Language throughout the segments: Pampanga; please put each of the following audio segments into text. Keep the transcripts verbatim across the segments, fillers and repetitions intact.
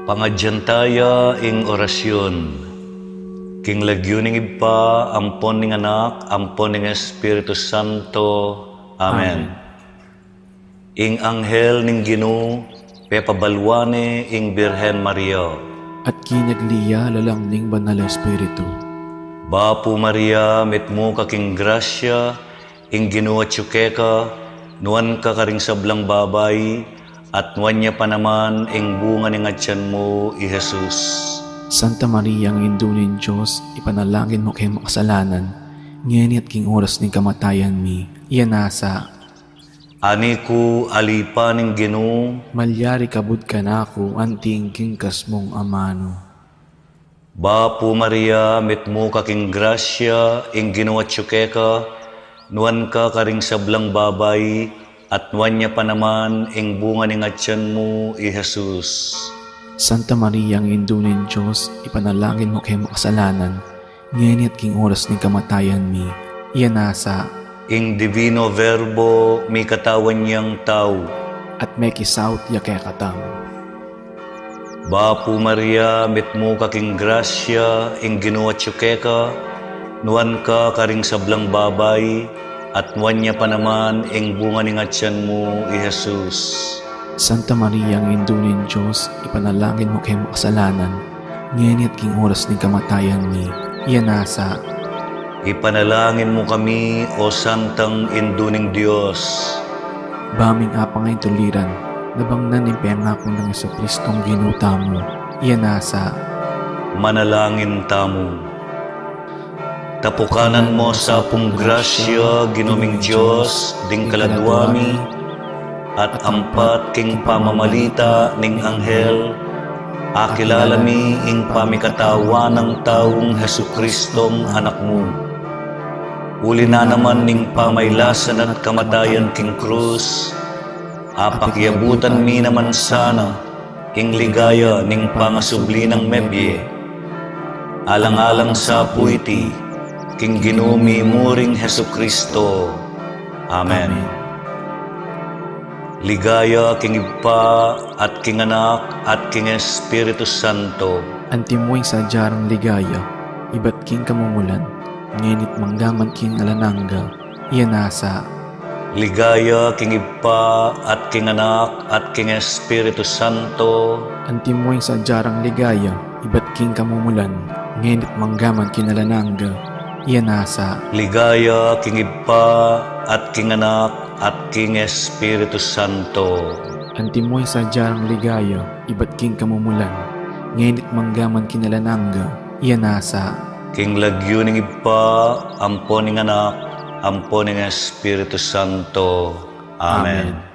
Pangadyan taya ing orasyun. King lagyu ning Ibpa, ampon ning Anak, ampon ning Espiritu Santo. Amen. Amen. Ing anghel ning Ginu, pepabaluan ne ing Birhen Maria. At kinagli ya lalam ning Banal a Espiritu. Bapu Maria, mitmu ka king grasya, ing Ginu atyu keka, nuan ka karing sablang babai, at nuan ya pa naman ing bunga ning atyan mu, i Jesus. Santa Maria, Indu ning Dios, ipanalangin mu keng makasalanan, ngeni at king oras ning kamatayan mi. Amen. Ani ku, alipan ning Ginu. Malyari kabud kanaku anting king kasmung amanu. Bapu Maria, mitmu ka king grasya, ing Ginu atyu keka, nuan ka karing sablang babai, at nuan ya pa naman ing bunga ning atyan mu, i Jesus. Santa Maria, Indu ning Dios, ipanalangin mu keng makasalanan, ngeni at king oras ning kamatayan mi. Amen. Ing Divino Verbo mikatawan yang tau. At mekisaut ya kekatamu. Bapu Maria, mitmu ka king grasya, ing Ginu atyu keka, nuan ka karing sablang babai, at nuan ya pa naman ing bunga ning atyan mu, i Jesus. Santa Maria, Indu ning Dios, ipanalangin mu keng makasalanan, ngeni at king oras ning kamatayan mi. Amen. Ipanalangin mu kami, O Santang Indu ning Dios. Ba ming apang a intuliran, nabangnan ning pengaku nang Jesucristong Ginu tamu. Amen. Manalangin tamu. Tapukanan mu sa pung grasya, Ginu ming Dios, ding kaladua mi, at ampat king pamamalita ning anghel, akilala mi ing pamikatawan nang taung Jesucristong Anak mu. Uli na naman ning pamailasan at kamatayan king krus, apakiabutan mi naman sana ing ligaya ning pangasubli nang mebie. Alang-alang sa pu iti, king Ginu mi mu ring Jesucristo. Amen. Amen. Ligaya king Ibpa, at king Anak, at king Espiritu Santo. Antimo ing sadya rang ligaya, ibat king kamumulan, ngeni't manggaman king alang angga. Amen. Ligaya king Ibpa, at king Anak, at king Espiritu Santo. Antimo ing sadya rang ligaya, ibat king kamumulan, ngeni't manggaman king alang angga. Amen. Ligaya king Ibpa, at king Anak, at king Espiritu Santo. Antimo ing sadya rang ligaya, ibat king kamumulan, ngeni't manggaman king alang angga. Amen. King lagyu ning Ibpa, ampo ning Anak, ampo ning Espiritu Santo. Amen. Amen.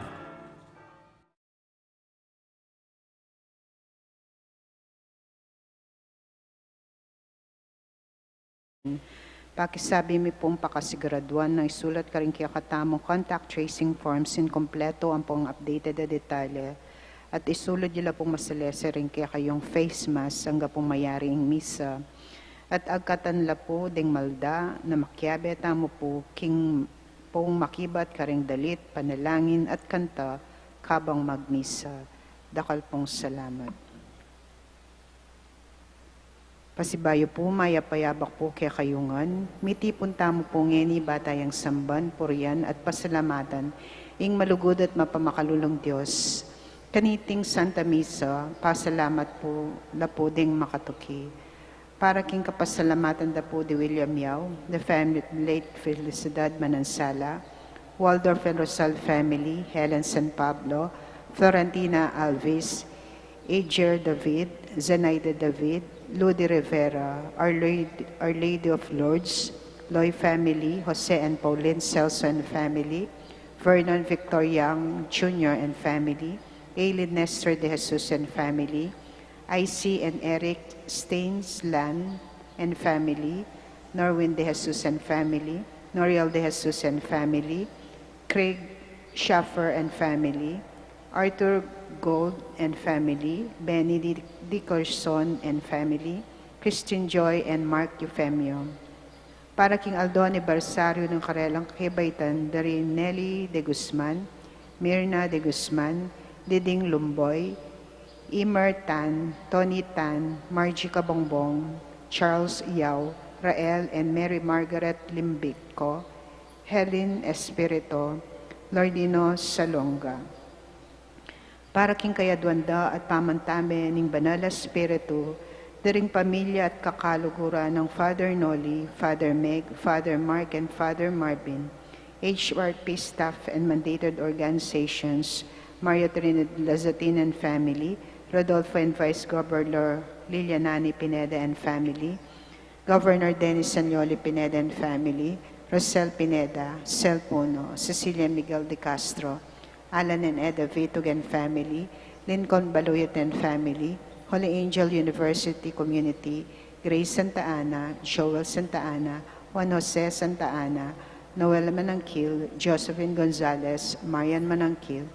Pakisabi mi pung pakasiguraduan nang isulat karing kekatamung contact tracing forms ing kumpleto ampong updated a detalye, at isulud yu la pung masalese ring kekayung face mask angga pung mayari ing misa. At agkatan la pu ding malda na makiabe tamu pu king pung makibat karing dalit panalangin at kanta kabang magmisa. Dakal pung salamat. Pasibayu pu, mayap a abak pu kekayu ngan. Mitipun tamu pu ngeni ba tayang samban, purian, at pasalamatan ing malugud at mapamakalulung Dios. Kaniting Santa Misa, pasalamat pu la pu ding makatuki. Para king kapasalamatan da pu di William Yao, the family of late Felicidad Manansala, Waldorf and Rosal family, Helen San Pablo, Florentina Alvis, Ager David, Zenaida David, Ludi Rivera, Our Lady, Our Lady of Lourdes, Loy family, Jose and Pauline Celso and family, Vernon Victor Young Junior and family, Aileen Nestor De Jesus and family, Icy and Eric Stains Lan and family, Norwin De Jesus and family, Noriel De Jesus and family, Craig Schaffer and family, Arthur Gold and family, Benny Di-, Dickerson and family, Christine Joy and Mark Eufemio. Para king aldo anibersaryu ning karelang kebaitan da ri Nelly De Guzman, Mirna De Guzman, Diding Lumboy, Emer Tan, Tony Tan, Margie Cabongbong, Charles Yao, Rael and Mary Margaret Limbitco, Helen Espirito, Lordino Salonga. Para king kayaduan da at pamantabe ning Banal a Espiritu, dering pamilya at kakaluguran ng Father Noli, Father Meg, Father Mark, and Father Marvin, H R P staff and mandated organizations, Mario Trinidad Lazatin and family, Rodolfo and Vice Governor Lilianani Pineda and family, Governor Dennis Sanyoli Pineda and family, Rosel Pineda, Sel Puno, Cecilia Miguel de Castro, Alan and Eda Vitug and family, Lincoln Baluyot and family, Holy Angel University Community, Grace Santa Ana, Joel Santa Ana, Juan Jose Santa Ana, Noel Manangkil, Josephine Gonzalez, Marian Manangkil,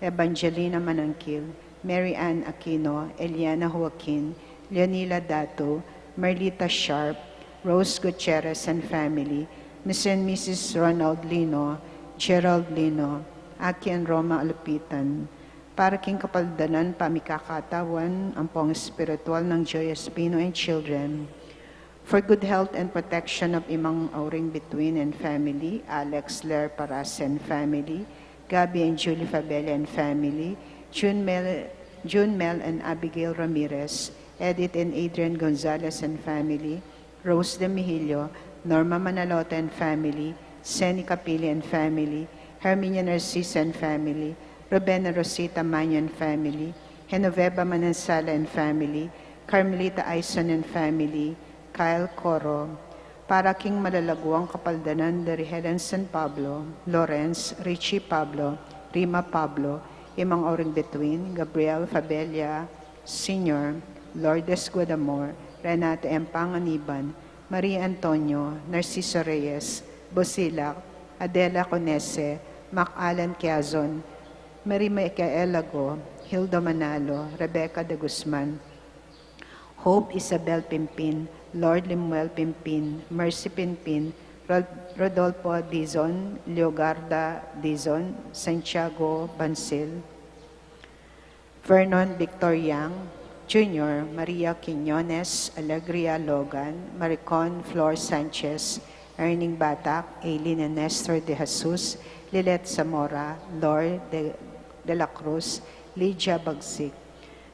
Evangelina Manangkil, Mary Ann Aquino, Eliana Joaquin, Leonila Datu, Merlita Sharp, Rose Gutierrez and family, Mister and Missus Ronald Lino, Gerald Lino, Aki and Roma Alupitan. Para king kapaldanan pamikakatawan ampong espiritual ng Joy Espino and children. For good health and protection of Imang Auring Bituin and family, Alex Ler Paras and family, Gabby and Julie Fabella and family, June Mel, June Mel and Abigail Ramirez, Edith and Adrian Gonzalez and family, Rose de Mihilio, Norma Manaloto and family, Senny Capili and family, Herminia Narcisa and family, Ruben and Rosita Manyo and family, Genoveva Manansala and family, Carmelita Aison and family, Kyle Coro. Para king malalaguang kapaldanan dari Helen San Pablo, Lawrence, Richie Pablo, Rima Pablo, Imang Auring Bituin, Gabriel Fabella Senior, Lourdes Guadamor, Renata M. Panganiban, Maria Antonio, Narciso Reyes, Busilak, Adela Conese, Mac Allan Quiazon, Marie Michaela Go, Hildo Manalo, Rebecca de Guzman, Hope Isabel Pimpin, Lord Lemuel Pimpin, Mercy Pimpin, Rod-, Rodolfo Dizon, Leogarda Dizon, Santiago Bansil, Vernon Victor Yang Junior, Maria Quiñones, Alegria Logan, Maricon Flor Sanchez, Erning Batak, Aileen and Nestor De Jesus, Lilet Zamora, Lor De, De La Cruz, Lydia Bagsik.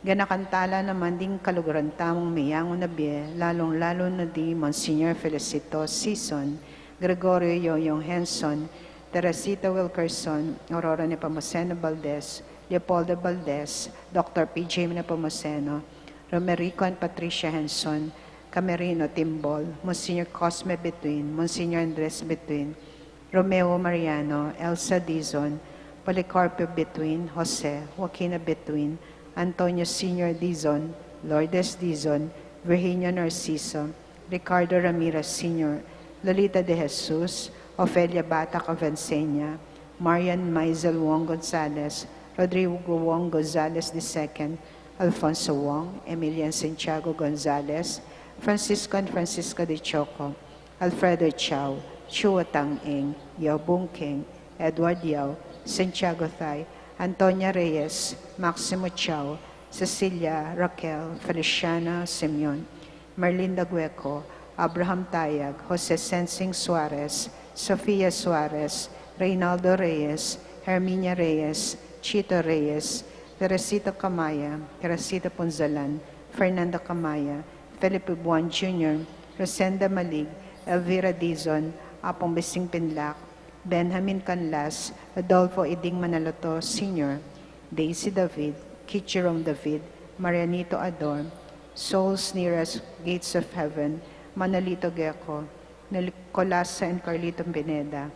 Ganakan tala naman ding kaluguran tamung meyangu na bie, lalung-lalu na di Monsignor Felicito Sison, Gregorio Yoyong Henson, Teresita Wilkerson, Aurora Nepomuceno Valdez, Leopoldo Valdez, Doctor P J Nepomuceno, Romerico and Patricia Henson, Camerino Timbol, Monsignor Cosme Betuin, Monsignor Andres Betuin, Romeo Mariano, Elsa Dizon, Policarpio Betuin, Jose, Joaquina Betuin, Antonio Senior Dizon, Lourdes Dizon, Virginia Narciso, Ricardo Ramirez Senior, Lolita De Jesus, Ofelia Batak Avencena, Marian Maisel Wong Gonzalez, Rodrigo Wong Gonzalez the second, Alfonso Wong, Emilian Santiago Gonzalez, Francisco and Francisca De Choco, Alfredo Chao, Chua Tang Eng, Yao Bung Keng, Edward Yao, Santiago Thai, Antonia Reyes, Maximo Chao, Cecilia Raquel, Feliciana Simeon, Merlinda Gueco, Abraham Tayag, Jose Sensing Suarez, Sofia Suarez, Reynaldo Reyes, Herminia Reyes, Chito Reyes, Teresita Camaya, Teresita Punzalan, Fernanda Camaya, Felipe Buan Junior, Rosenda Malig, Elvira Dizon, Apong Bising Pinlac, Benjamin Canlas, Adolfo Iding Manaloto Senior, Daisy David, Kid Jerome David, Marianito Ador, Souls Nearest Gates of Heaven, Manolito Gecko, Nicolasa and Carlito Pineda,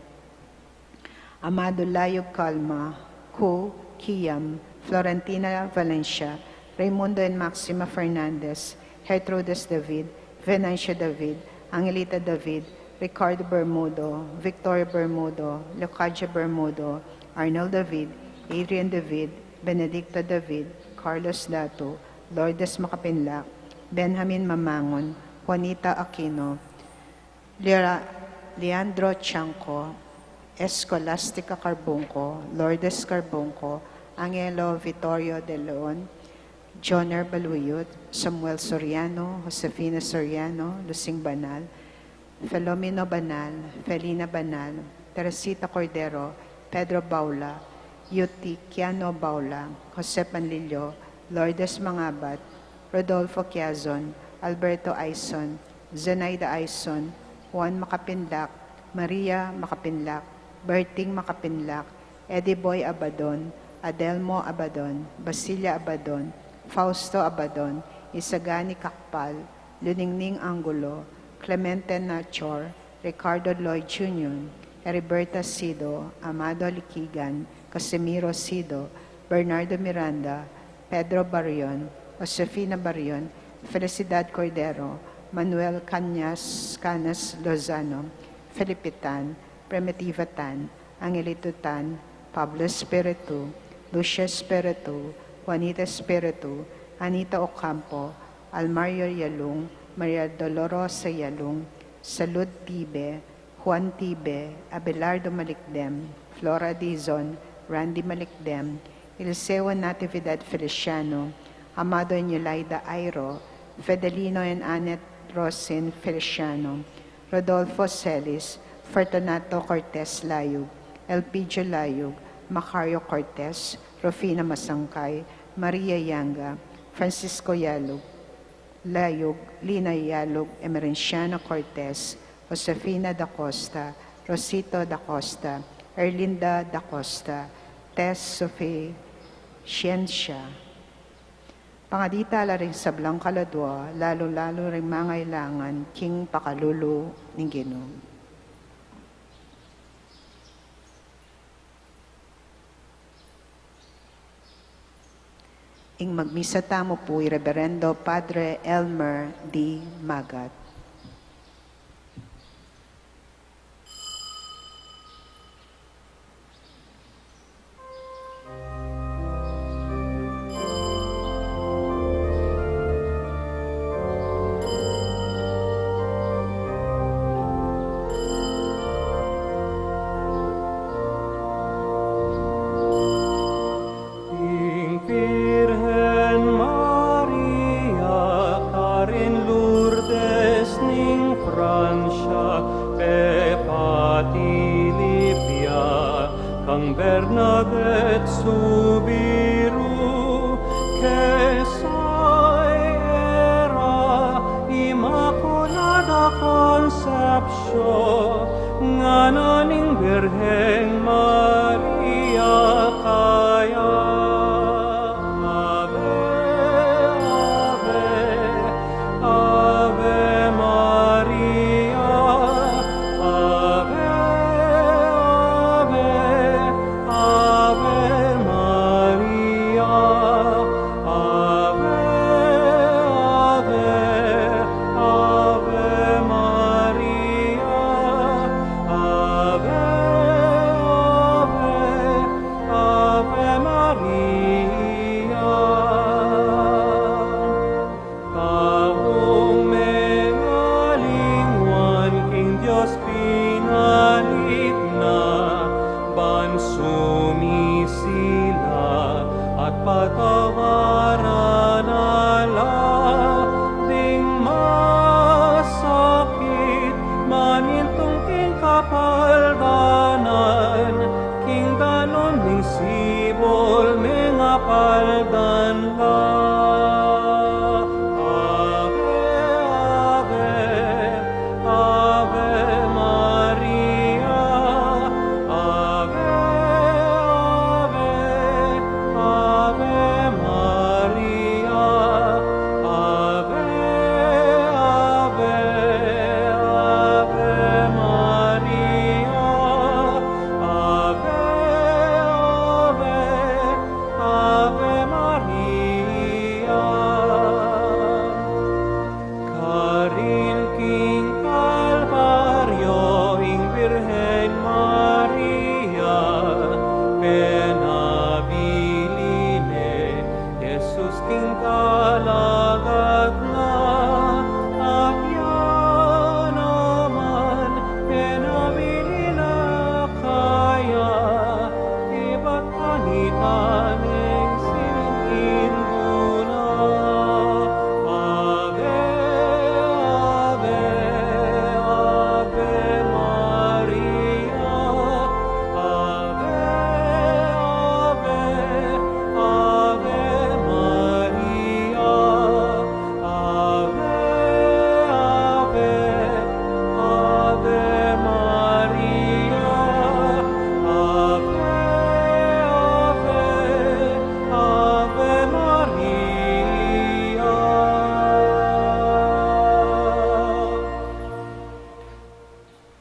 Amado Layog Calma, Ku Kiam, Florentina Valencia, Raimundo and Maxima Fernandez, Gertrudes David, Venencia David, Angelita David, Ricardo Bermudo, Victoria Bermudo, Leocadia Bermudo, Arnold David, Adrian David, Benedicta David, Carlos Dato, Lourdes Macapinlac, Benjamin Mamangon, Juanita Aquino, Lea-, Leandro Chanco, Escolastica Carbunco, Lourdes Carbunco, Angelo Vittorio De Leon, Joner Baluyot, Samuel Soriano, Josefina Soriano, Lusing Banal, Filomeno Banal, Felina Banal, Teresita Cordero, Pedro Baula, Yuticiano Baula, Jose Panlilio, Lourdes Mangabat, Rodolfo Quiazon, Alberto Aison, Zenaida Aison, Juan Makapinlak, Maria Makapinlak, Berting Makapinlak, Eddie Boy Abadon, Adelmo Abadon, Basilia Abadon, Fausto Abadon, Isagani Kakpal, Luningning Angulo, Clemente Nachor, Ricardo Lloyd Junior, Heriberta Sido, Amado Liquigan, Casimiro Sido, Bernardo Miranda, Pedro Barion, Josefina Barion, Felicidad Cordero, Manuel Cañas, Canas Lozano, Felipe Tan, Primitiva Tan, Angelito Tan, Pablo Espiritu, Lucia Espiritu, Juanita Espiritu, Anita Ocampo, Almario Yalung, Maria Dolorosa Yalung, Salud Tibe, Juan Tibe, Abelardo Malikdem, Flora Dizon, Randy Malikdem, Eliseo Natividad Feliciano, Amado and Yolaida Airo, Fidelino and Annette Rosin Feliciano, Rodolfo Celis, Fortunato Cortez Layug, Elpidio Layug, Macario Cortez, Rufina Masangkay, Maria Yanga, Francisco Yalug, Layug, Lina Yalug, Emerenciana Cortez, Josefina da Costa, Rosito da Costa, Erlinda da Costa, Tess Sophie Ciencia. Pangaditala ring sablang kaladua, lalu-lalu ring mangailangan king pakalulu ning Ginu. Ing magmisa tamu pu i Reberendo Padre Elmer D. Magat. Ing Birhen Maria karin Lourdes ning Francia, pepatilip ya kang Bernadette Soubirous, kesa i Immaculada Concepcion, ngana ning Birhen Maria kaya. Ave, ave, ave Maria, ave, ave, ave Maria, ave, ave, ave Maria, ave, ave, ave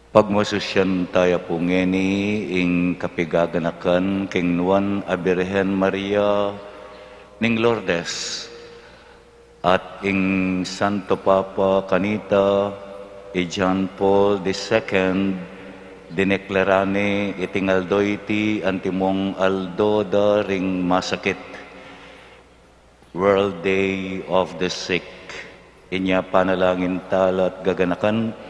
Pagmasusyan taya pu ngeni ing kapigaganakan king Nuan a Birhen Maria ning Lourdes, at ing Santo Papa kanita, i John Paul the Second, dineklara ne iting aldo iti antimong aldo da ring masakit. World Day of the Sick. Inya panalangin tala at gaganakan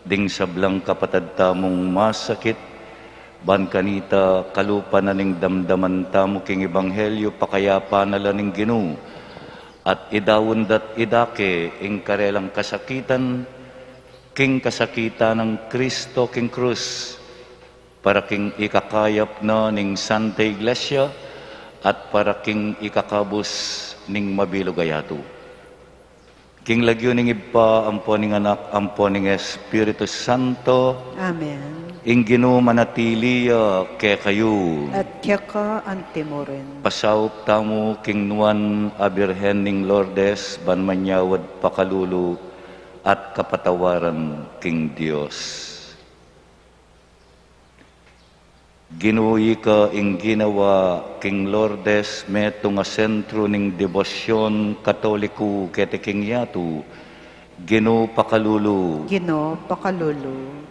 ding sablang kapatad tamung masakit, ban kanita kalupa na ning damdaman tamu king ebanghelyo, pakayapan na la ning Ginu, at idaun da't idake ing karelang kasakitan king kasakitan nang Kristo king krus, para king ikakayap na ning Santa Iglesia at para king ikakabus ning mabilug a yatu. King lagyu ning Ibpa, ampo ning Anak, ampo ning Espiritu Santo. Amen. Ing Ginu manatili ya kekayu. At keka antimurin. Pasaup tamu king Nuan a Birhen ning Lourdes ban manyawad pakalulu at kapatawaran king Dios. Ginu, ika ing ginawa king Lourdes metung a sentru ning debosyon Katoliku keti king yatu. Ginu, pakalulu. Ginu, pakalulu.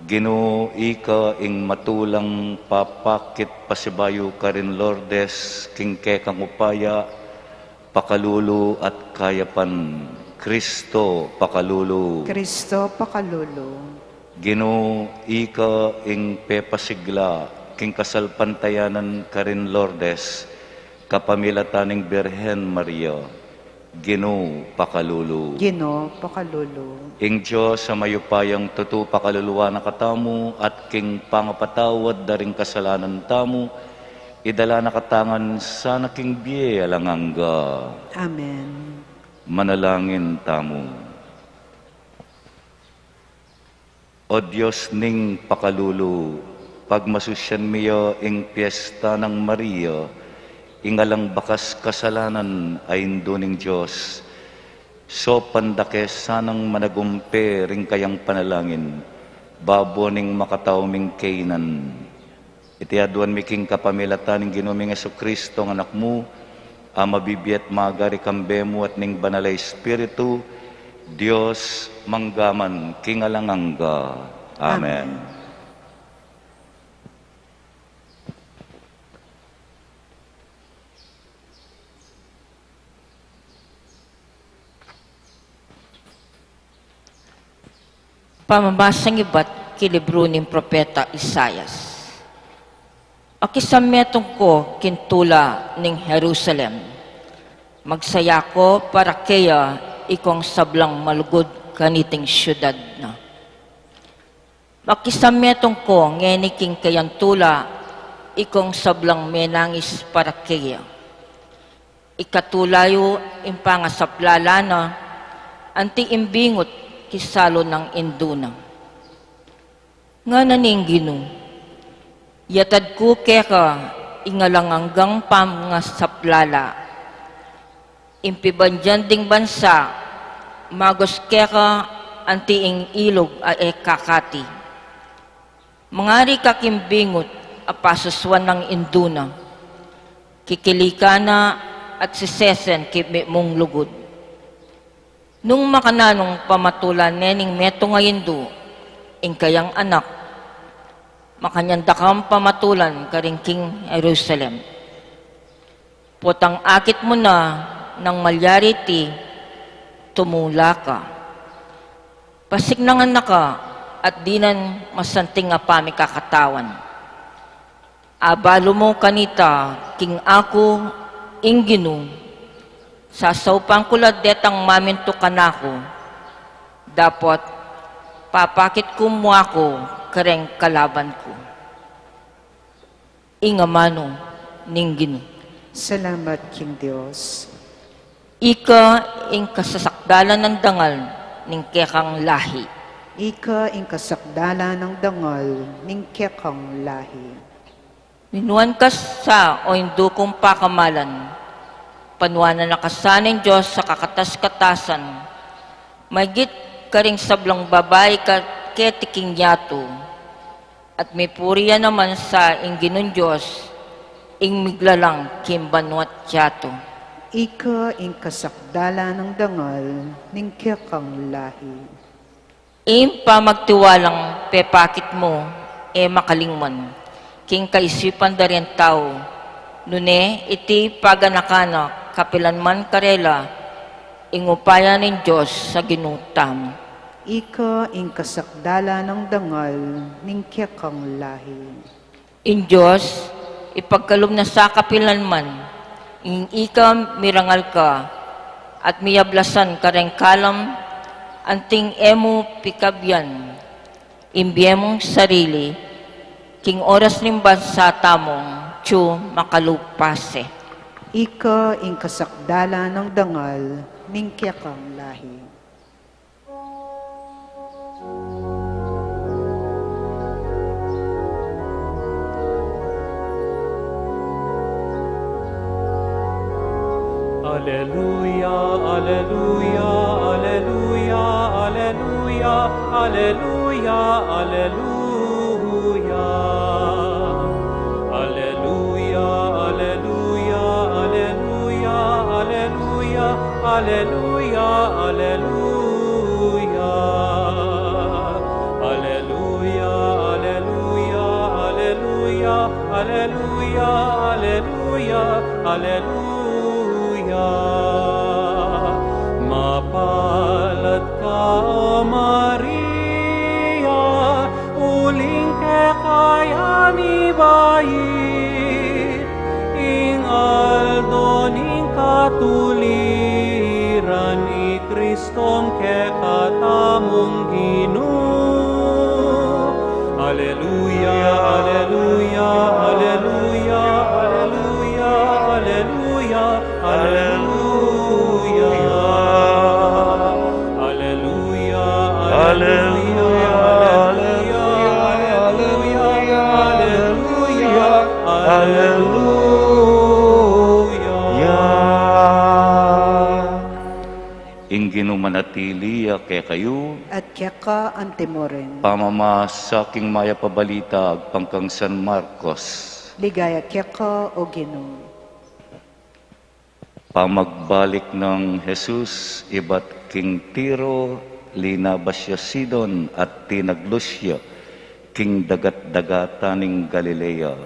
Ginu, ika ing matulang papakit pasibayu karin Lourdes king kekang upaya, pakalulu at kayapan. Kristo, pakalulu. Kristo, pakalulu. Ginu, ika ing pepasigla king kasalpantayanan karin Lourdes kapamilatan ning Birhen Maria. Ginu, pakalulu. Ginu, pakalulu. Ing Dios a mayupayang tutu pakaluluan na katamu at king pangapatawad da ring kasalanan tamu, idala na katamu ngan sana king bie alang angga. Amen. Manalangin tamu. O Dios ning pakalulu, pagmasusyan mi ya ing piesta nang Maria, ing alang bakas kasalanan a Indu ning Dios. Saupan da ke sanang managumpe ring kayang panalangin, babo ning makatau ming kainan. Iti aduan mi king kapamilatan ning Ginu ming Jesucristo, a Anak mu, a mabibie at magari kambe mu at ning Banal a Espiritu, Dios mangga man king alang angga. Amen. Amen. Pamamasan ibat king libru ning propeta Isaias. Makisametung ko king tula ning Jerusalem. Magsaya ko para keya, ikong sablang malugud kaniting siudad na. Makisametung ko ngeni king keyang tula, ikong sablang menangis para keya. Ikatula yu ing pangasaplala na, anti ing bingut king salu nang indu na. Ngana ning Ginu, yatad ku keka ing alang anggang pangasaplala. Ing pibandian ding bansa, magus keka anti ing ilug a e kakati. Mangari ka king bingut a pasusuan nang indu na. Kikili ka na at sisesen king mitmung lugud. Nung makananung pamatulan ne ning metung a indu ing kayang anak, makanyan da kang pamatulan karin king Jerusalem. Potang akit mu na, nang malyari iti, tumula ka. Pasiknangan na ka at dinan masanting a pamikakatawan. Abalu mu kanita king aku ing Ginu, sasaupan ku la detang mamintu kanaku, dapot papakit ku mu aku kareng kalaban ku. Ing amanu ning Ginu. Salamat king Dios. Ika ing kasasakdalan nang dangal ning kekang lahi. Ika ing kasakdalan nang dangal ning kekang lahi. Minuan ka sa, o indu kung pakamalan. Panuanan na ka sa ning Dios a kakatas-katasan. Maygit karing sablang babai ka keti king yatu, at mipuri ya naman sa ing Ginung Dios, ing miglalang king banua't yatu. Ika ing kasakdalan nang dangal ning kekang lahi. Ing pamagtiwalang pepakit mu, e makalingwan king kaisipan da ring tau, nune iti paganakan na kapilanman karela ing upaya ning Dios a Ginu tamu. Ika ing kasakdalan nang dangal ning kekang lahi. Ing Dios ipagkalub na sa kapilanman, ing ika mirangal ka, at miyablasan kareng kalam, anting e mu pikabyan ing bie mung sarili, king oras ning bansa tamung atyu makalupase. Ika ing kasakdalan nang dangal ning kekang lahi. Aleluya, aleluya, aleluya, aleluya, aleluya, aleluya. Aleluya, aleluya, aleluya, aleluya, aleluya, aleluya. Aleluya, aleluya, aleluya, aleluya, aleluya, aleluya. Mapalad ka, O Maria, uling keka ya mibait ing aldo ning katuliran, i Kristong kekatamung Ginu. Aleluya, aleluya, aleluya, aleluya, aleluya, aleluya. Aleluya, aleluya, aleluya, aleluya, aleluya, aleluya. Ing Ginu manatili ya kekayu. At keka antimurin. Pamamasa king mayap a balita agpang kang San Marcos. Ligaya keka, O Ginu. Pamagbalik nang Jesus ibat king Tiro, linabas ya Sidon at tinaglus ya king dagat-dagatan ning Galilea.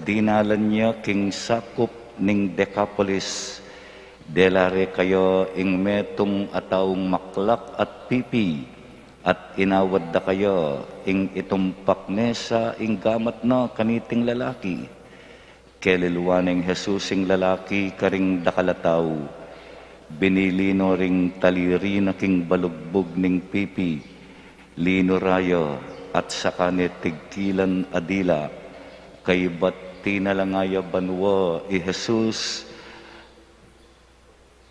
Dinalan ya king sakup ning Decapolis. Dela re kaya ing metung a taung maklak at pipi, at inawad da kaya ing itumpak ne sa ing gamat na kaniting lalaki. Keliluan neng Jesus ing lalaki karing dakal a tau, binili no ring taliri na king balugbug ning pipi, linura ya, at saka ne tigkilan a dila, kaybat tinalanga ya banua i Jesus.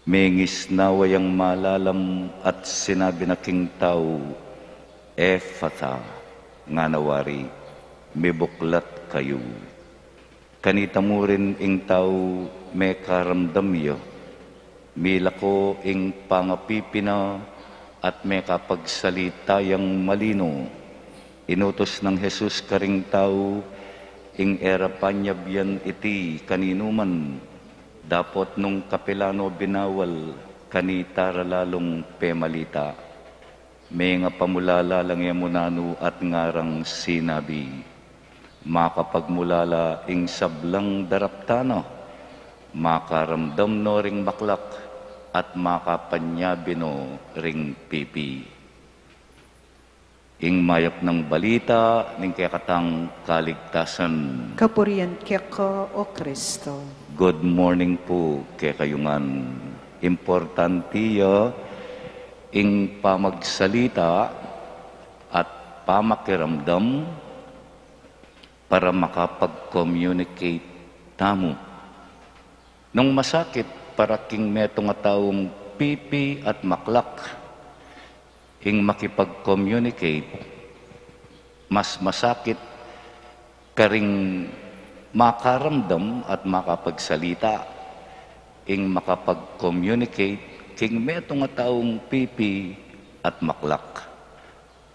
Mengisnawa yang malalam at sinabi na king tau, "Efata," ngana wari, "Mibuklat kayu." Kanita mu rin ing tau mekaramdam ya, milako ing pangapipi na at mekapagsalita yang malino. Inutus nang Jesus karing tau ing e ra panyabyan iti kaninuman, dapot nung kapilan no binawal, kanita ra lalung pemalita. Mengapamulala la nge mu nanu at ngarang sinabi, "Makapagmulala ing sablang daraptan na, makaramdam no ring maklak, at makapanyabi no ring pipi." Ing mayap nang balita ning kekatang kaligtasan. Kapurian keka, O Kristo. Good morning pu kekayu ngan. Importante ya ing pamagsalita at pamakiramdam para makapag-communicate tamu. Nung masakit para king metung a taung pipi at maklak ing makipag-communicate, mas masakit karing makaramdam at makapagsalita ing makapag-communicate king metung a taung pipi at maklak.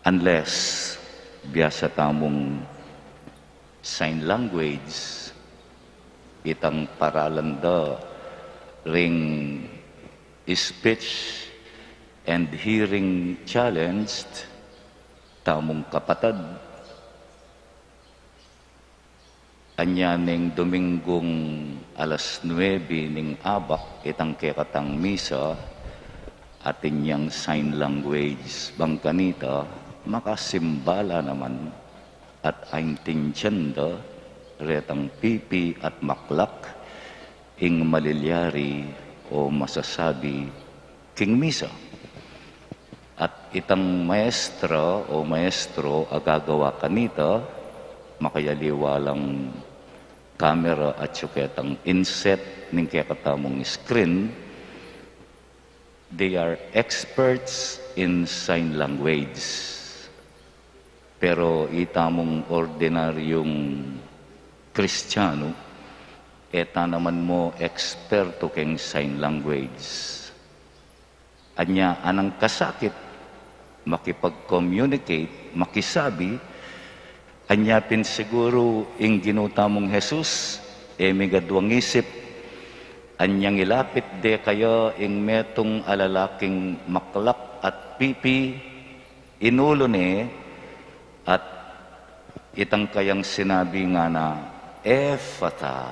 Unless biasa tamung sign language, itang paralan da ring speech and hearing challenged tamung kapatad. Anya ning Dominggung alas nuebe ning abak itang kekatang misa, atin yang sign language. Bang kanita, makasimba la naman at aintindian da retang pipi at maklak ing malilyari o masasabi king misa. At itang maestra o maestro a gagawa kanita, makayaliwa lang kamera at suketang inset ning kekatamung screen, they are experts in sign language. Pero itamung ordinaryung Kristiyanu, e ta naman mo eksperto keng sign language. Anya, anang kasakit makipag-communicate, makisabi, anya pin siguru ing Ginu tamung Jesus, e migaduang isip, anyang ilapit de kaya ing metung a lalaking maklak at pipi, inulu ne, at itang kayang sinabi ngana, "Efata,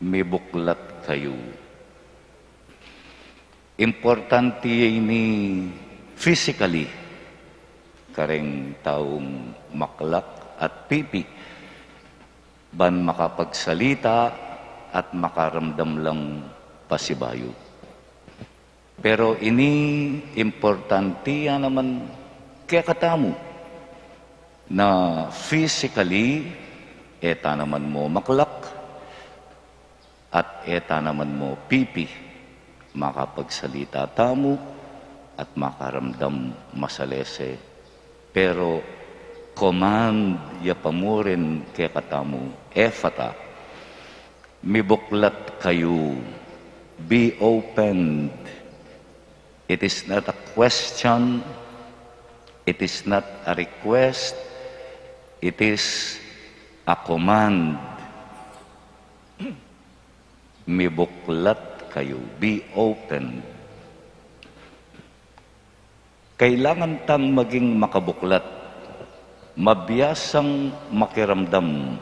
mibuklat kayu." Importante ini physically kareng taung maklak at pipi, ban makapagsalita at makaramdam lang pasibayu. Pero ini importante ya naman kekatamu na physically, e ta naman mo maklak at e ta naman mo pipi, makapagsalita tamu at makaramdam masalese. Pero command ya pa mu rin kekatamu, Efata, mibuklat kayu, be opened. It is not a question, it is not a request, it is a command. Mibuklat kayu, be opened. Kailangan tang maging makabuklat, mabiasang makiramdam.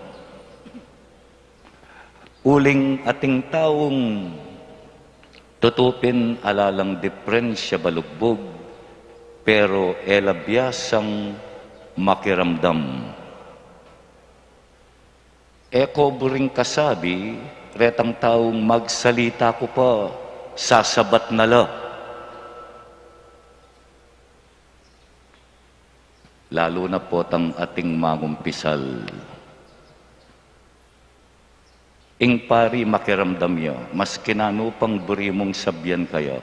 Uling ating taung tutu pin ala lang diperensya balugbug, pero e la biasang makiramdam. E ko buring kasabi, retang taung magsalita ku pa, sasabat na la. Lalu na potang ating mangumpisal. Ing pari makiramdam ya, maski nanu pang buri mung sabian kaya.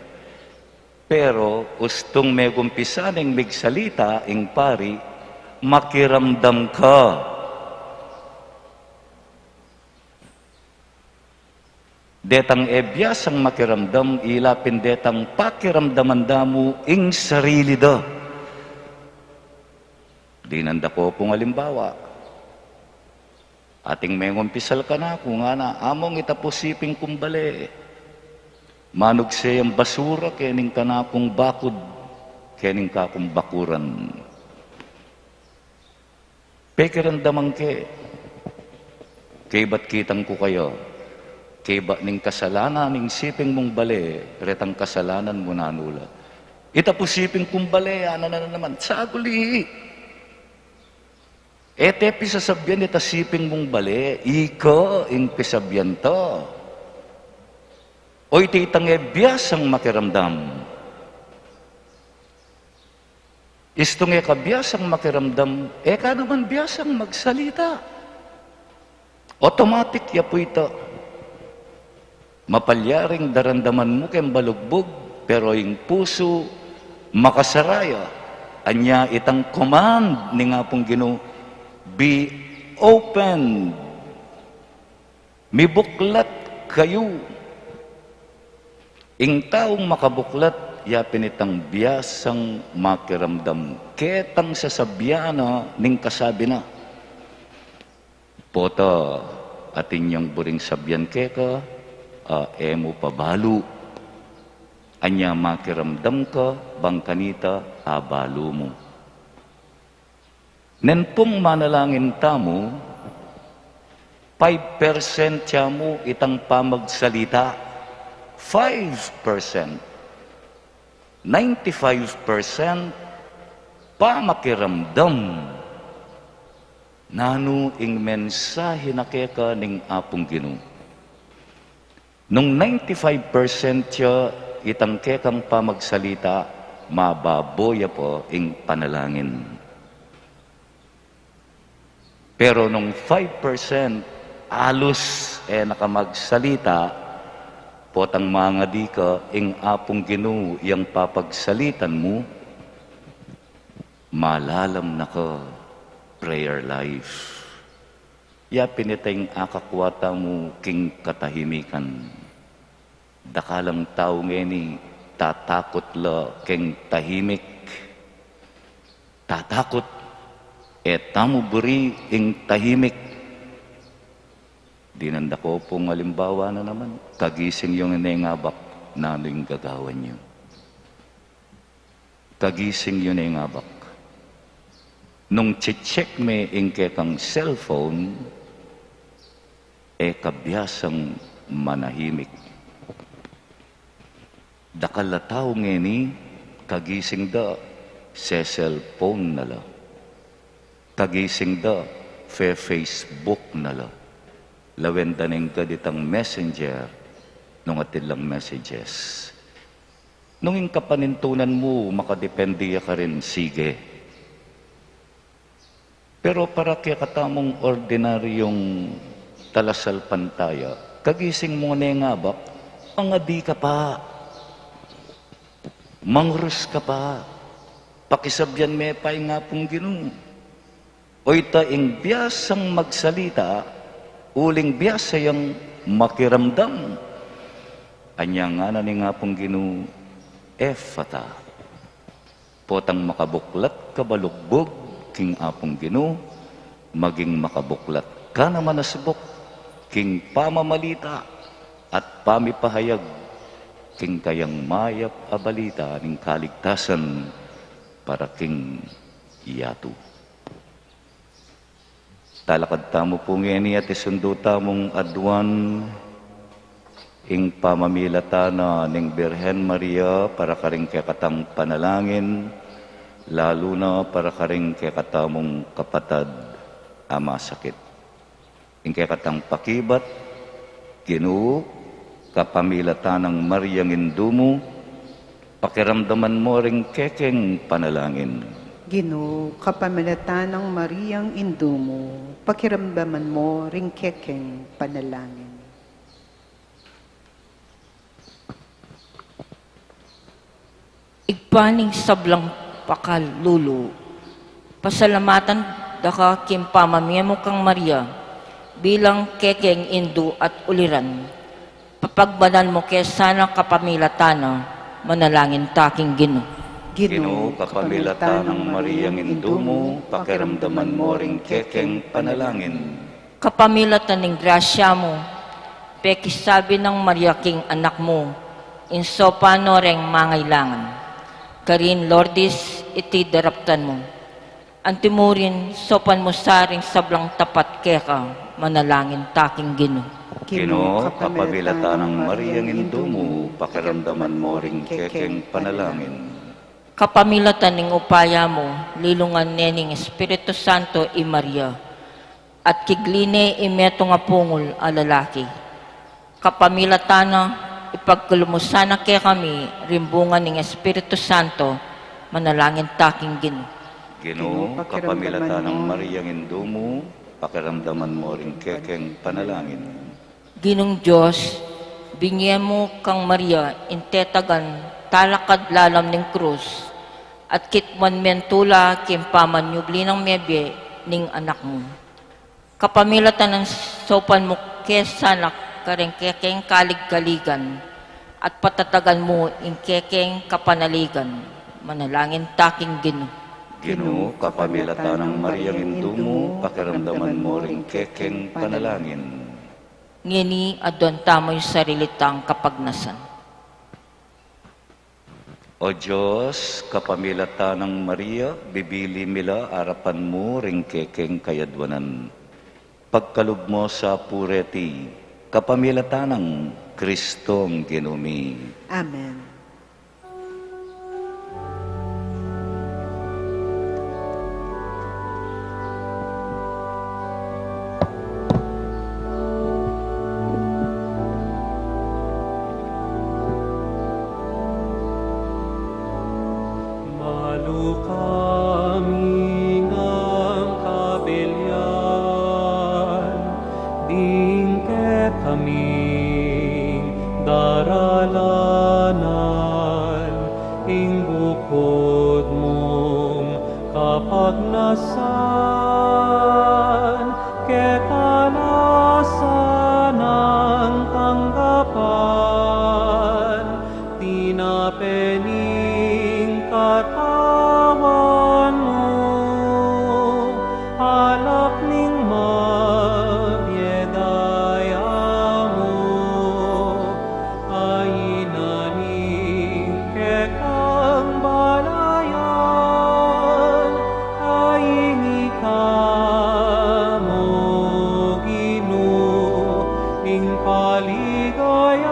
Pero ustung megumpisa neng migsalita ing pari, makiramdam ka. Detang e biasang makiramdam, ila pin detang pakiramdaman da mu ing sarili da. Dinan da ko pung alimbawa. Ating mengumpisal kanaku, ngana, "Among, ita pu siping kung bale. Manugse yang basura kening kanakung bakud, kening kakung bakuran." Pekiramdaman ke, kaybat kitang ku kaya, kaybat ning kasalanan ning siping mung bale, retang kasalanan mu nanu la. "Ita pu siping kung bale," ana na naman, saguli. E te pisasabian ita siping mung bale, ika ing pisabian ta. O iti itang e biasang makiramdam. Istung e ka biasang makiramdam, e ka naman biasang magsalita. Automatic ya pu ita. Mapalyaring daramdaman mu keng balugbug, pero ing pusu makasara ya. Anya itang command ning Apung Ginu, "Be open." Mibuklat kayu. Ing taung makabuklat, ya pin itang biasang makiramdam ketang sasabian na ning kasabi na. Pota, atin yang buring sabian keka, a, e mu pa balu. Anya makiramdam ka, bang kanita, a, balu mu. Nen pung manalangin tamu, five percent ya mu itang pamagsalita. Five percent. Ninety-five percent pamakiramdam. Nanu ing mensahe na keka ning Apung Ginu? Nung ninety-five percent ya itang kekang pamagsalita, mababo ya pa ing panalangin. Pero nung five percent, alus e na ka magsalita, potang mangadi ka, ing Apung Ginu yang papagsalitan mu, malalam na ka prayer life. Ya pin ita ing akakua tamu king katahimikan. Dakal a tau ngeni tatakut la keng tahimik. Tatakut. E tamu buri ing tahimik. Dinan da ko pung alimbawa na naman. Kagising yu ngeni, ngabak, nanu ing gagawan yu? Kagising yu ne, ngabak. Nung checheck me ing kekang cellphone, e ka biasang manahimik. Dakal a tau ngeni, kagising da, se-cellphone na la. Kagising da, fe-Facebook na la. Lawen da neng ga ditang messenger, nung atin lang messages. Nung ing kapanintunan mu, makadepende ya karin, sige. Pero para kekatamung ordinaryung talasalpantaya, kagising mu ne, ngabak, mangadi ka pa, mangrus ka pa, pakisabian me pa ing Apung Ginu. O ita ing biasang magsalita, uling biasa yang makiramdam. Anya ngana ning Apung Ginu, Efata. Potang makabuklat ka balugbug king Apung Ginu, maging makabuklat ka naman a subuk king pamamalita at pamipahayag king kayang mayap a balita ning kaligtasan para king yatu. Talakad tamu pu ngeni at isundu tamung aduan ing pamamilatan na ning Birhen Maria para karing kekatang panalangin, lalu na para karing kekatamung kapatad a masakit. Ing kekatang pakibat, Ginu, kapamilatan nang Mariang Indu mu, pakiramdaman mo ring kekeng panalangin. Ginu, kapamilatan nang Mariang Indu mu, pakiramdaman mo ring kekeng panalangin. Ibpa ning sablang pakalulu, pasalamatan da ka king pamamie mu kang Maria bilang kekeng indu at uliran. Papagbanal mu ke sana kapamilatan na, manalangin ta king Ginu. Ginu, kapamilatan nang Mariang Indu mu, pakiramdaman mo ring kekeng panalangin. Kapamilatan ning grasya mu, pekisabi nang Maria king Anak mu, ing saupan no reng mangailangan. Karin Lourdes, iti daraptan mu. Antimurin, saupan mu sa ring sablang tapat keka, manalangin ta king Ginu. Ginu, kapamilatan nang Mariang Indu mu, pakiramdaman mo ring kekeng panalangin. Kapamilatan ning upaya mu, lilungan ne ning Espiritu Santo i Maria, at kigli ne ing metung a pungul a lalaki. Kapamilatan na, ipagkalub mu sana kekami ring bunga ning Espiritu Santo, manalangin ta king Ginu. Ginu, kapamilatan nang Mariang Indu mu, pakiramdaman mo ring kekeng panalangin. Ginung Dios, binie mu kang Maria ing tetagan talakad lalam ning krus, at kitmuan me ing tula king pamanyubli nang mebie ning Anak mu. Kapamilatan nang saupan mu ke sana kareng kekeng kaligkaligan, At patatagan mu ing kekeng kapanaligan. Manalangin ta king Ginu. Ginu, kapamilatan nang Mariang Indu mu, pakiramdaman mu ring kekeng panalangin. Ngeni, aduan tamu ing sarili tang kapagnasan. O Dios, kapamilatan nang Maria, bibili mi la arapan mu ring kekeng kayadwanan. Pagkalub mu sa pureti, kapamilatan nang Kristong Ginu mi. Amen. Malu kami ngan kabilyan, ding kekaming daralanan, ing bukud mung kapagnasan, keka la sanang tanggapan, tinape ning katawan mu, alak ning mabie daya mu, ayna ning kekang balayan, ayni ka mu Ginu, ing paligayan,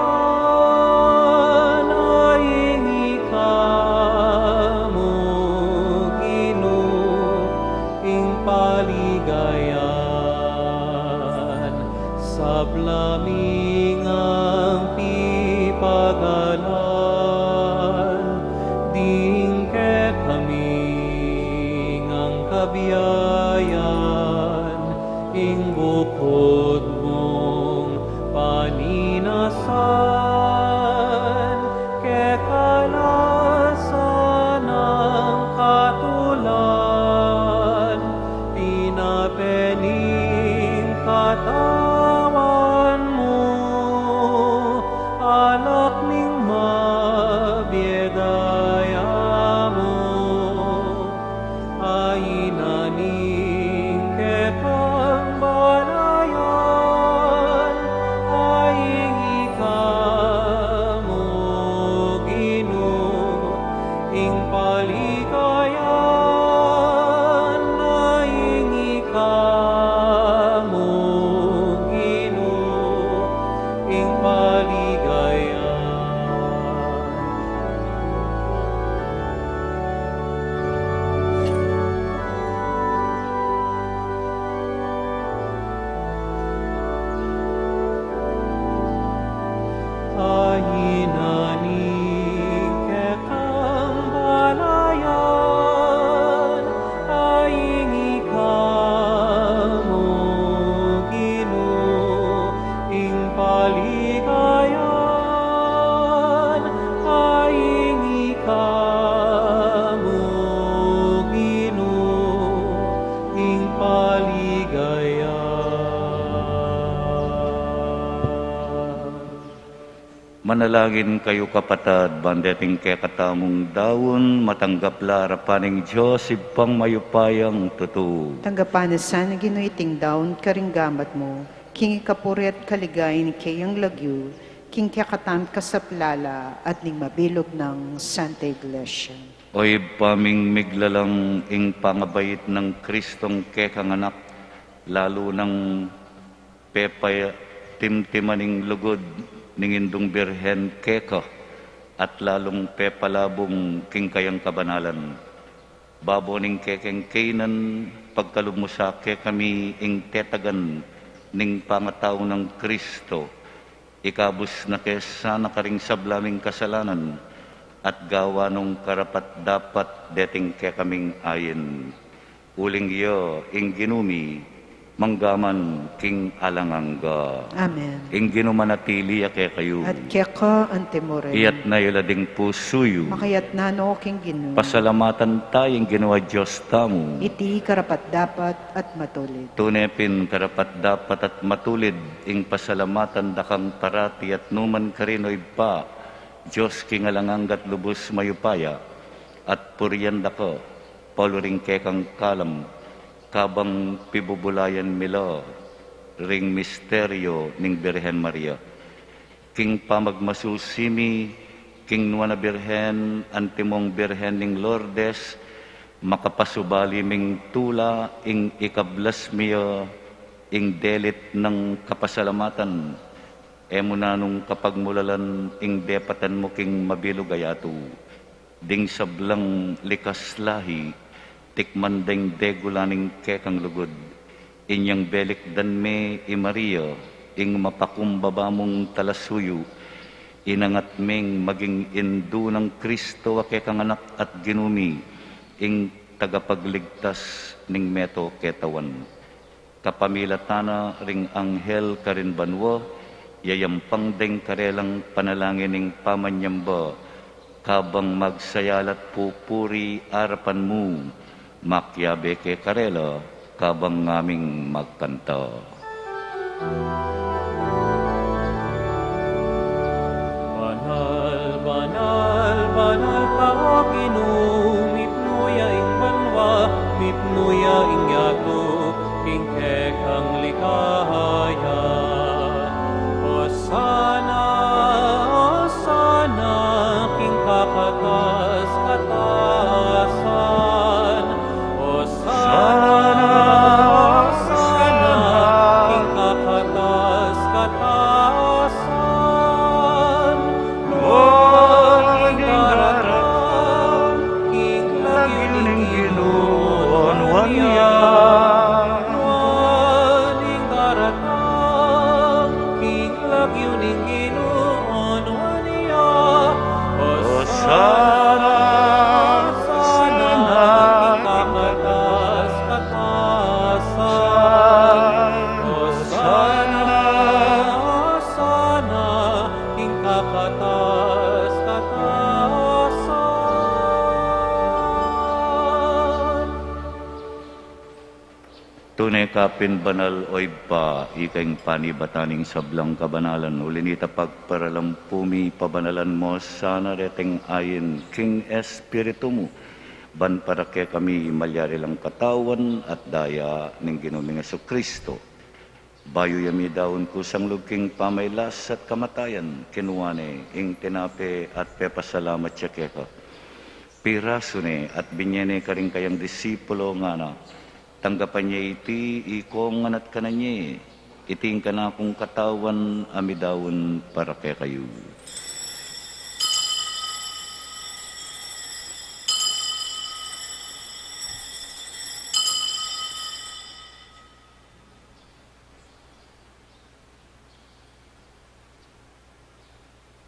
ayni ka mu Ginu, ing paligayan. Sabla mi ngan pipagalan, ding kekaming kabiayan, ing bukud mung paninasan, keka la sanang katulan, tinape ning katawan mu, alak ning mabie daya mu, ayna ning kekang balayan, ayni ka mu Ginu, ing paligayan, ayni ka mu Ginu, ing paligayan. Ayna ning kekang balayan, ayni ka mu Ginu, ing paligayan, ayni ka mu Ginu, ing paligayan. Manalangin kayu, kapatad, ban deting kekatamung daun, matanggap la arapan ning Dios Ibpang mayupayang tutu. Tanggapan na sa ning Ginu iting daun karing gamat mu, king ikapuri at kaligayan ning keyang lagyu, king kekatamung kasaplalan at ning mabilug nang Santa Iglesia. O Ibpa ming miglalang, ing pangabait nang Kristong kekang Anak, lalu nang pepatimtiman ing lugud ning Indung Birhen keka, at lalung pepalabung king kayang kabanalan. Babo ning kekeng keynan, pagkalub mu sa kekami ing tetagan ning pangatau nang Kristo, ikabus na ke sana karing sabla ming kasalanan, at gawan nung karapat-dapat deting kekaming ain. Uling iya ing Ginu mi, mangga man king alang angga. Amen. Ing Ginu manatili ya kekayu. At keka antimurin. Iyatna yu la ding pusu yu. Makayatna no king Ginu. Pasalamatan ta ing Ginu a Dios tamu. Iti karapat-dapat at matulid. Tune pin karapat-dapat at matulid ing pasalamatan da kang parati at numan karin, O Ibpa, Dios king alang angga at lubus mayupaya, at purian da ka, pauli ring kekang kalam, kabang pibubulayan mi la ring misteryo ning Birhen Maria. King pamagmasusi mi king nuan a Birhen, antimong Birhen ning Lourdes, makapasubali ming tula ing ikablas mi ya ing delit nang kapasalamatan. E mu nanung kapagmulalan ing depatan mu king mabilug a yatu. Ding sablang likas lahi, tikman deng degula ning kekang lugud. Inyang belikdan me i Maria, ing mapakumbaba mung talasuyu, inangat meng maging indu nang Kristo a kekang Anak at Ginu mi, ing tagapagligtas ning meto ketawan. Kapamilatan na ring anghel karin banua, yayampang deng karelang panalangin ing pamanyamba, kabang magsayal at pupuri arapan mu, makiabe ke karela, kabang ngaming magkanta. Banal, banal, banal ka, O Ginu, mipnu ya ing banua, mipnu ya ing yatu, king kekang likaya. Osana, Osana, king kakatas-katasan. Osana, Osana, king kakatas-katasan. Nuan ing daratang king lagyu ning Ginu, o nuan ya. Nuan ing daratang king lagyu ning Ginu, o nuan ya. Osana, Osana, king kakatas-katasan. Osana, Osana, king kakatas-katasan. Tune ka pin banal, O Ibpa, ika ing panibatan ning sablang kabanalan. Uli na nita pagparalan pu mi, pabanalan mu sana reteng ain king Espiritu mu, ban para kekami malyari lang katawan at daya ning Ginu ming Jesucristo. Bayu ya midaun kusang lub king pamailas at kamatayan, kinua ne ing tinape at pepasalamat ya keka. Pirasu ne at binye ne karing kayang disipulo, ngana: Tanggapan ye iti ikongan at kanan ye, iti ing kanakung katawan a midaun para kekayu.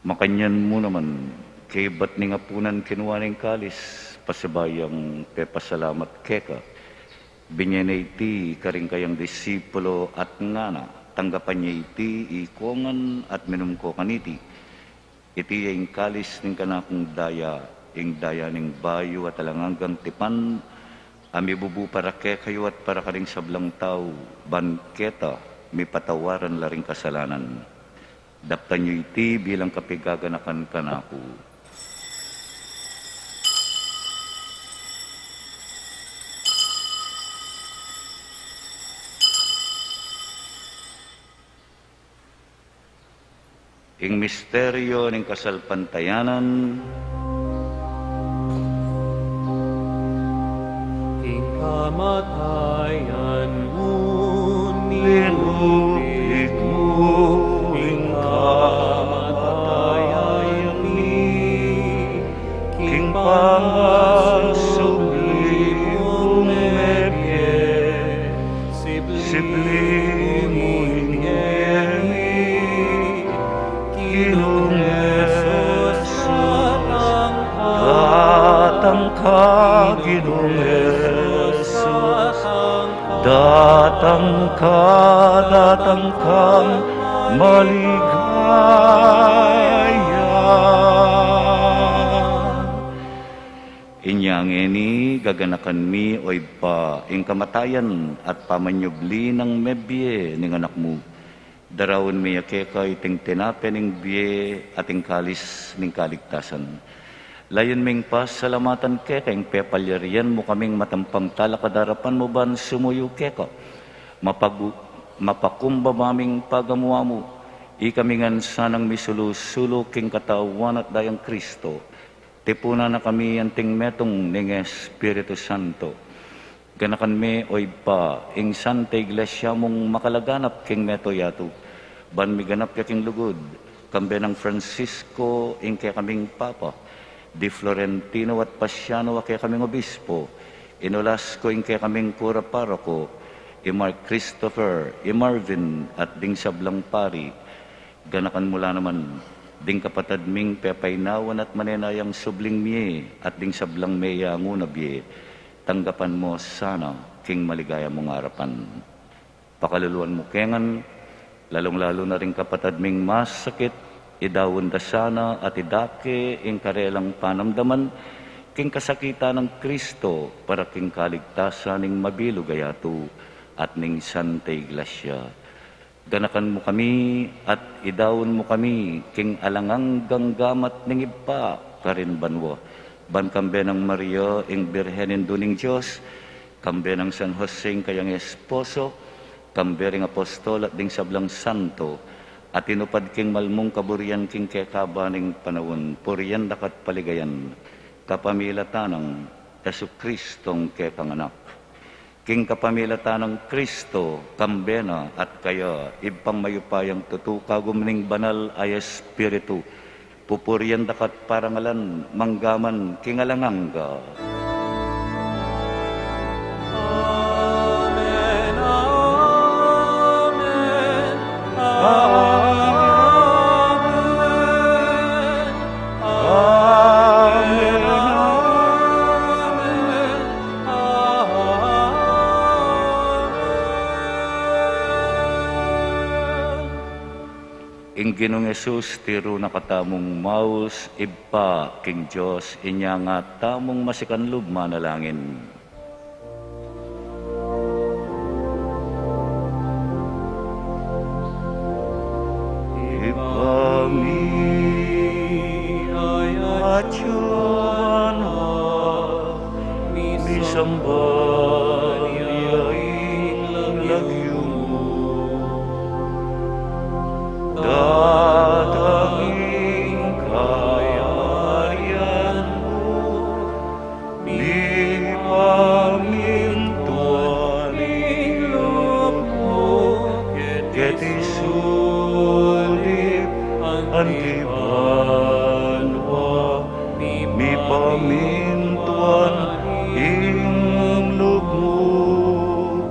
Makanyan mu naman, kaybat ning apunan, kinua ne ing kalis, pasibayu yang pepasalamat keka, binye ne iti karing kayang disipulo at ngana: Tanggapan ye iti ikongan at minum ko kaniti. Iti ya ing kalis ning kanakung daya, ing daya ning bayu at alang anggang tipan, a mibubu para kekayu at para karing sablang tau, ban keta mipatawaran la ring kasalanan. Daptan yu iti bilang kapigaganakan kanaku. Ing misteryo ning kasalpantayanan. King kamatayan mu linupit mu ing kamatayan mi, king pangasubli mung mebie, sibli mu ing ngeni. Ginung Jesus, datang ka, Ginung Jesus, datang ka, datang kang maligaya. Inya ngeni gaganakan mi, O Ibpa, ing kamatayan at pamanyubli nang mebie ning Anak mu. Daraun mi ya keka iting tinape ning bie at ing kalis ning kaligtasan. Layun ming pasalamatan keka ing pepalyarian mu kaming matampang talakad king arapan mu ban sumuyu keka. Mapagu-, mapakumbaba ming pagamu-amu, ikami ngan sanang misulu-sulu king katawan at dayang Kristo. Tipunan na kami anting metung ning Espiritu Santo. Ganakan me, o Ibpa, ing Santa Iglesia mung makalaganap king mabilug a yatu, ban miganap ya king lugud, kambe nang Francisco, ing kekaming Papa, di Florentino at Pasiano, a kekaming Obispo, i Nolasco, ing kekaming Kura Paroko, i Mark Christopher, i Marvin, at ding sablang pari, ganakan mu la naman ding kapatad ming pepainawan at manenayang subling mie at ding sablang meyangu na bie. Tanggapan mu sana king maligaya mung arapan. Pakaluluan mu ke ngan, lalung-lalu na ring kapatad ming masakit, idaun da sana at idake ing karelang panamdaman king kasakitan nang Kristo para king kaligtasan ning mabilug a yatu at ning Santa Iglesia. Ganakan mu kami at idaun mu kami king alang anggang gamat ning Ibpa karin banua, ban kambe nang Maria, ing Birhen Indu ning Dios, kambe nang San Jose, ing kayang esposo, kambe ring apostol at ding sablang santo, a tinupad king malmung kaburian king kekaban ning panaun, purian da ka at paligayan, kapamilatan nang Jesucristong kekang Anak. King kapamilatan nang Kristo, kambe na at kaya, Ibpang mayupayang tutu, kagum ning Banal a Espiritu, pupurian da ka at parangalan, mangga man king alang angga. Amen, amen, amen, amen, amen. Ing Ginung Jesus, tiru na katamung maus, Ibpa king Dios, inya nga tamung masikanlub manalangin. Ibpa mi, atyu ka na, misamban ya ing lagyu mu, datang ing kayarian mu, mipamintuan ing lub mu keti sulip anti banua. Mipamintuan ing lub mu,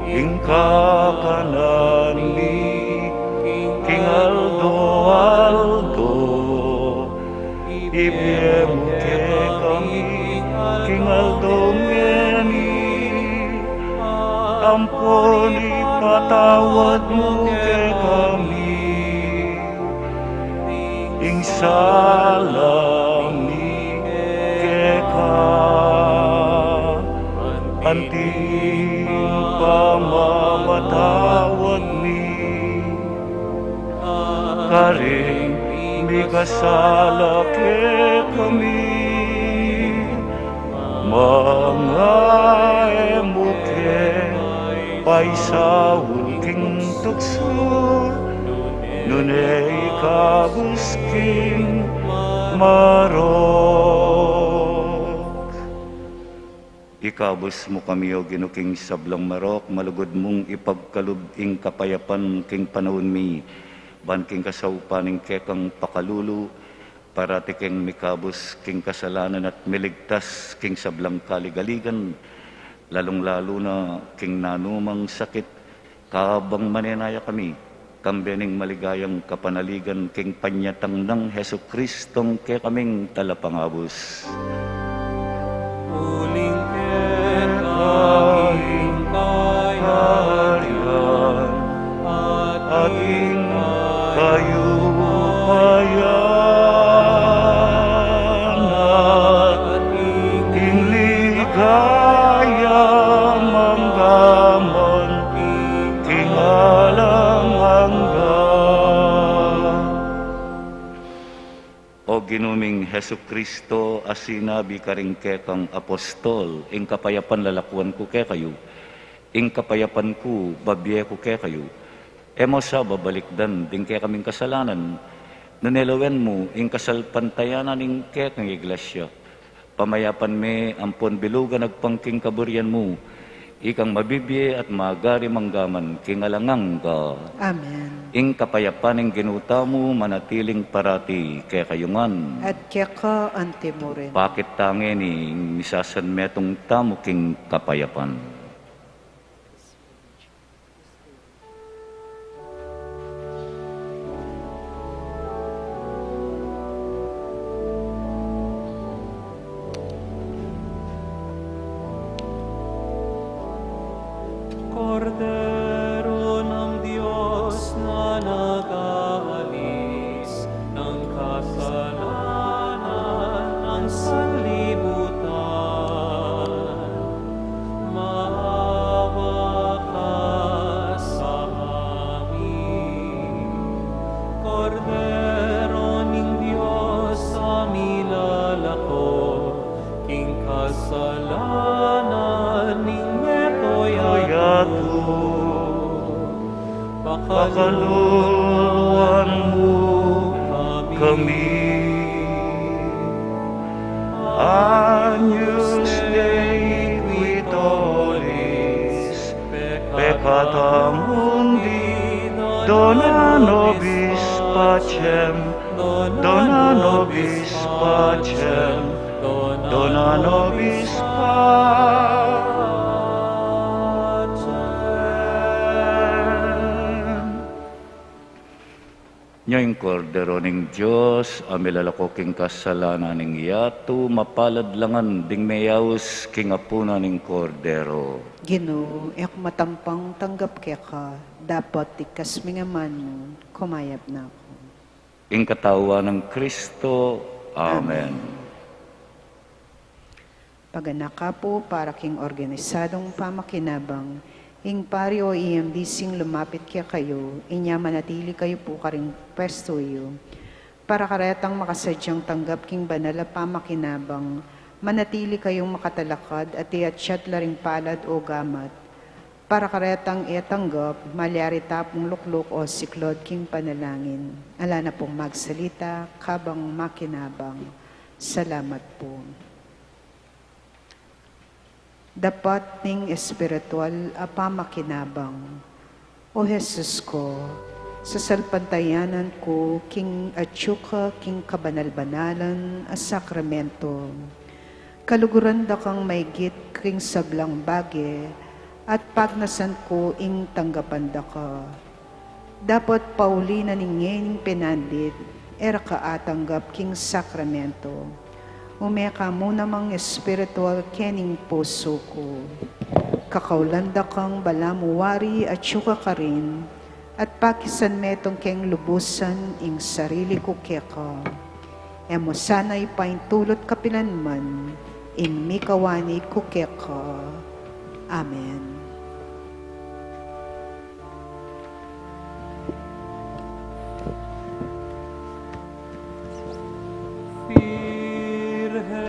ing kakanan mi king aldo-aldo, ibie mu kekami king aldo ngeni, ampon ipatawad mu kekami ing sala mi keka, anti ing pamamatawad mi karing mikasala kekami. Manga e mu ke paisaul king tuksu, nune ikabus king marok. Ikabus mu kami, O Ginu, king sablang marok, malugud mung ipagkalub ing kapayapan king panaun mi, ban king kasaupan ning kekang pakalulu, parati keng mikabus king kasalanan at miligtas king sablang kaligaligan, lalung-lalu na king nanumang sakit, kabang manenaya kami, kambe ning maligayang kapanaligan king panyatang nang Jesucristong kekaming Talapangabus. Uling keka ing kayarian at ing kayupayan at ing ligaya mangga man king alang angga. Jesucristo a sinabi karing kekang apostol, ing kapayapan lalakuan ku kekayu, ing kapayapan ku babie ku kekayu. E mu sa babalikdan ding kekaming kasalanan, nune lawen mu ing kasalpantayanan ning kekang iglesia. Pamayapan me ampon bilugan agpang king kaburian mu, ikang mabibie at magari manggaman king alang angga. Amen. Ing kapayapan ning Ginu tamu manatiling parati kekayu ngan. At keka anti mu rin. Pakit ta ngeni ing misasanmetung tamu king kapayapan. Kordero ng Diyos na nag-aalis ng kasalanan ng sanlibutan, maawa ka sa amin. Kordero ning Dios a milalako king kasalanan ning metoy a yatu, pakaluluan mu kami. Agnus Dei qui tollis peccata mundi, dona nobis pacem, dona nobis pacem, dona nobis pacem. Nya ing Kordero ning Dios a milalako king kasalanan ning yatu, mapalad la ngan ding meyaus king apunan ning Kordero. Ginu, e ku matampang tanggap keka, dapot iktas mu ing aman mu, kumayap na ku. Ing katawan nang Kristo. Amen. Amen. Paganaka pu para king organisadung pamakinabang, ing pari o E M D C ing lumapit kekayu, inya manatili kayu pu karing pwestu yu. Para karetang makasadyang tanggap king banal a pamakinabang, manatili kayung makatalakad at iatsat la ring palad o gamat. Para karetang e tanggap, malyari ta pung lukluk o siklod king panalangin. Ala na pung magsalita, kabang makinabang. Salamat pu. Dapat ning espiritual a pamakinabang. O Jesus ko, sasalpantayanan ku king atyu ka king kabanal-banalan a sakramento. Kaluguran da kang maigit king sablang bage, at pagnasan ku ing tanggapan da ka. Dapot pauli na ning ngening penandit, e ra ka atanggap king sakramento. Ume ka mu namang espiritual kening pusu ku. Kakaulan da kang balamu wari atyu ka karin, at pakisan metung keng lubusan ing sarili ku keka. E mu sana ipaintulut kapilanman ing mikawani ku keka. Amen. Virgen,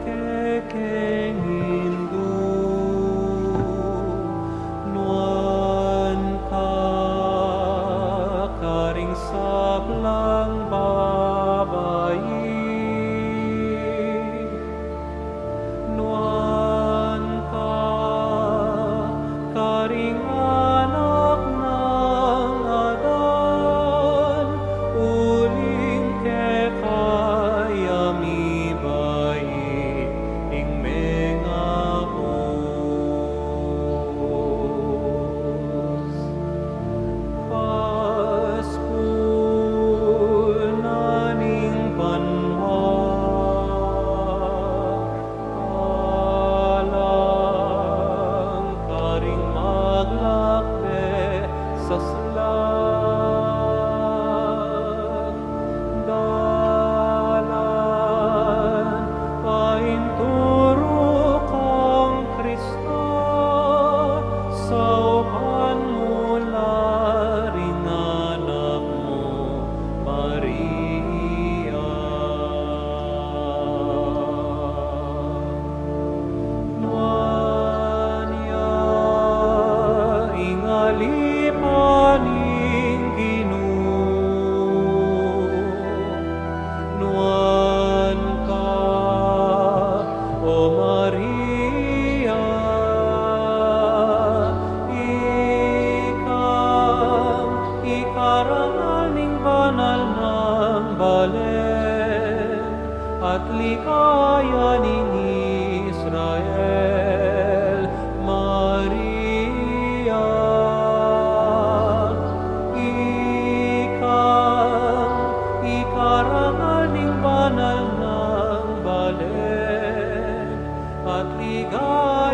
kekeng Indu, nuan ka karing sablang babai, nuan ka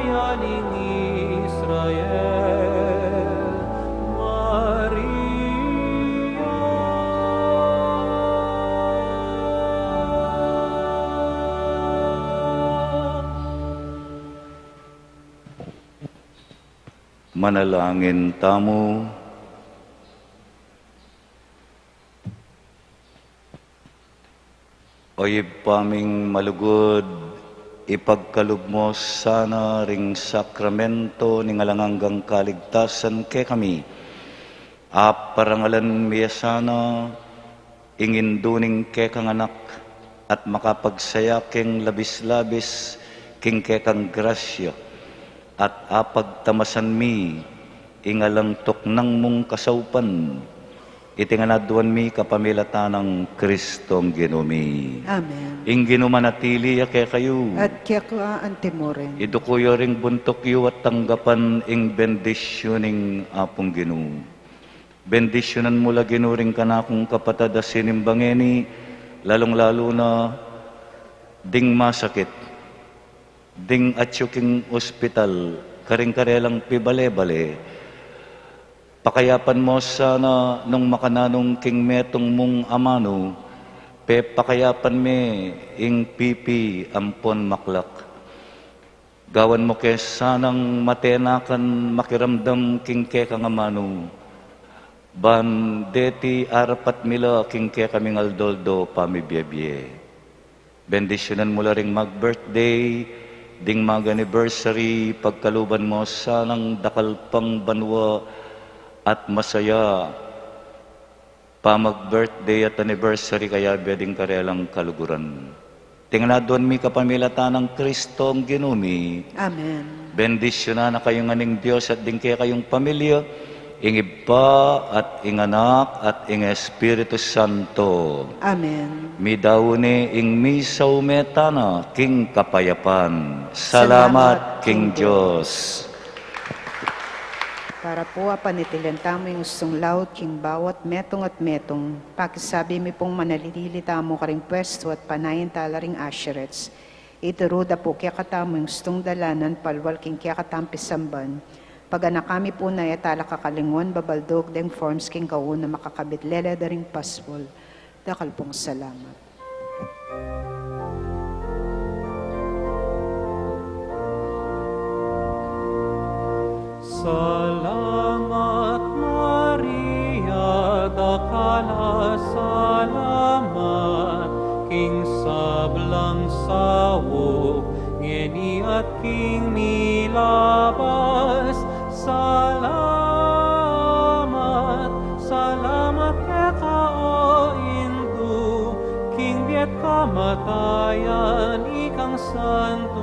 Ning Israel, Maria. Manalangin tamu. O Ibpa ming malugud, ipagkalub mu sana ring sakramento ning alang anggang kaligtasan kekami. Aparangalan mi ya sana ing indu ning kekang Anak, at makapagsaya keng labis-labis king kekang grasya, at apagtamasan mi ing alang tuknang mung kasaupan. Iti ngan aduan mi kapamilatan nang Kristong Ginu mi. Amen. Ing Ginu manatili ya kekayu. At keka antimurin. Iduku yu ring buntuk yu at tanggapan ing bendisyun ning Apung Ginu. Bendisyunan mu la, Ginu, ring kanakung kapatad a sinimba ngeni, lalung-lalu na ding masakit, ding atyu king ospital, karing karelang pibale-bale. Pakayapan mu sana nung makananung king metung mung amanu, pepakayapan me ing pipi ampon maklak. Gawan mu ke sanang matenakan makiramdam king kekang amanu, ban deti arapat mi la king kekaming aldo-aldo pamibie-bie. Bendisyunan mu la ring mag-birthday, ding mag-anniversary, pagkaluban mu sanang dakal pang banua at masaya pamag-birthday at anniversary, kayabe ding karelang kaluguran. Iti ngan aduan mi kapamilatan nang Kristong Ginu mi. Amen. Bendisyunan na kayu ngan ning Dios at ding kekayung pamilya, ing Ibpa at ing Anak at ing Espiritu Santo. Amen. Midaun ne ing misa, ume tana king kapayapan. Salamat king Dios. Para pu a panitilian tamu ing ustung laut king bawat metung at metung, pakisabi mi pung manalili tamu karing pwestu at panayan tala ring usherettes. Ituru da pu kekatamu ing ustung dalanan palual king kekatamung pisamban. Paganaka mi pu na e tala kakalingwan babaldug deng forms king kauna makakabit lele da ring passport. Dakal pung salamat. Salamat, Maria, dakal a salamat, king sablang sauk, ngeni at king milabas. Salamat, salamat keka, o Indu, king bie at kamatayan, ikang santo